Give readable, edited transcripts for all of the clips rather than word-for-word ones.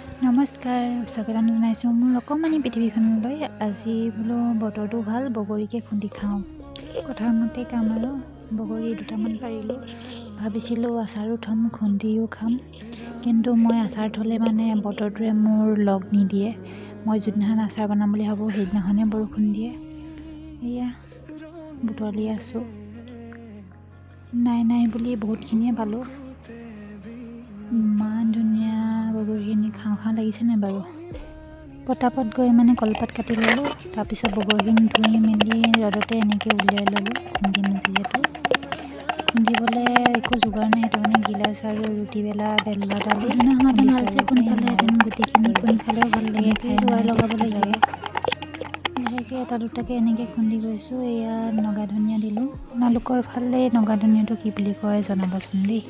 নমস্কাৰ, স্বাগতম জনাইছোঁ মোৰ অকণমানি পৃথিৱীখনলৈ। আজি বোলো বতৰটো ভাল, বগৰীকে খুন্দি খাওঁ। কথাৰ মতে কাম আৰু বগৰী দুটামান পাৰিলোঁ। ভাবিছিলোঁ আচাৰো থ'ম, খুন্দিও খাম, কিন্তু মই আচাৰ থ'লে মানে বতৰটোৱে মোৰ লগ নিদিয়ে। মই যোনদিনাখন আচাৰ বনাম বুলি ভাবোঁ, সেইদিনাখনেই বৰষুণ দিয়ে। এয়া বুটলি আছোঁ। নাই নাই বুলি বহুতখিনিয়ে পালোঁ। ইমান ধুনীয়া বগৰীখিনি, খাওঁ খাওঁ লাগিছে নাই বাৰু? পটাপট গৈ মানে কলপাত কাটি ল'লোঁ। তাৰপিছত বগৰীখিনি ধুই মেলি ৰ'দতে এনেকৈ উলিয়াই ল'লোঁ। খুন্দিম যিহেতু, খুন্দিবলৈ একো যোগাৰ নাই, সেইটো কাৰণে গিলাচ আৰু ৰুটি বেলা বেলাডালি ভালছে। কোনফালেহেঁতেন গোটেইখিনি কোনফালেও ভাল লাগে খাই, যোগাৰ লগাব লাগে। লাহেকৈ এটা দুটাকৈ এনেকৈ খুন্দি গৈছোঁ। এয়া নগা ধনিয়া দিলোঁ। আপোনালোকৰ ফালে নগা ধনিয়াটো কি বুলি কয়, জনাবচোন দেই।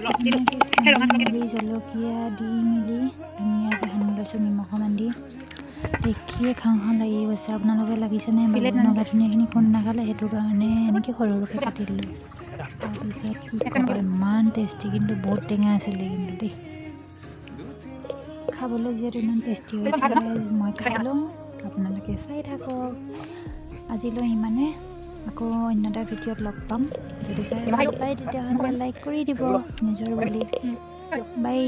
ধুনীয়াকৈ খুন্দি মেলি, জলকীয়া দি মেলি ধুনীয়াকৈ সানি লৈছোঁ, নিমখ অকণমান দি। দেখিয়ে খাওঁ খাওঁ লাগি গৈছে। আপোনালোকে লাগিছেনে বাৰু? নগা ধনিয়াখিনি খুন্দ নাখালে, সেইটো কাৰণে এনেকৈ সৰু সৰুকৈ কাটি দিলোঁ। তাৰপিছত কি ক'ব, ইমান টেষ্টি! কিন্তু বহুত টেঙা আছিলে কিন্তু দেই। খাবলৈ যিহেতু ইমান টেষ্টি হৈছিলে, মই খাই লওঁ, আপোনালোকে চাই থাকক। আজিলৈ ইমানে, আকৌ অন্য এটা ভিডিঅ'ত লগ পাম। যদি চাই ভাল পায়, তেতিয়াহ'লে লাইক কৰি দিব নিজৰ বুলি। বাই।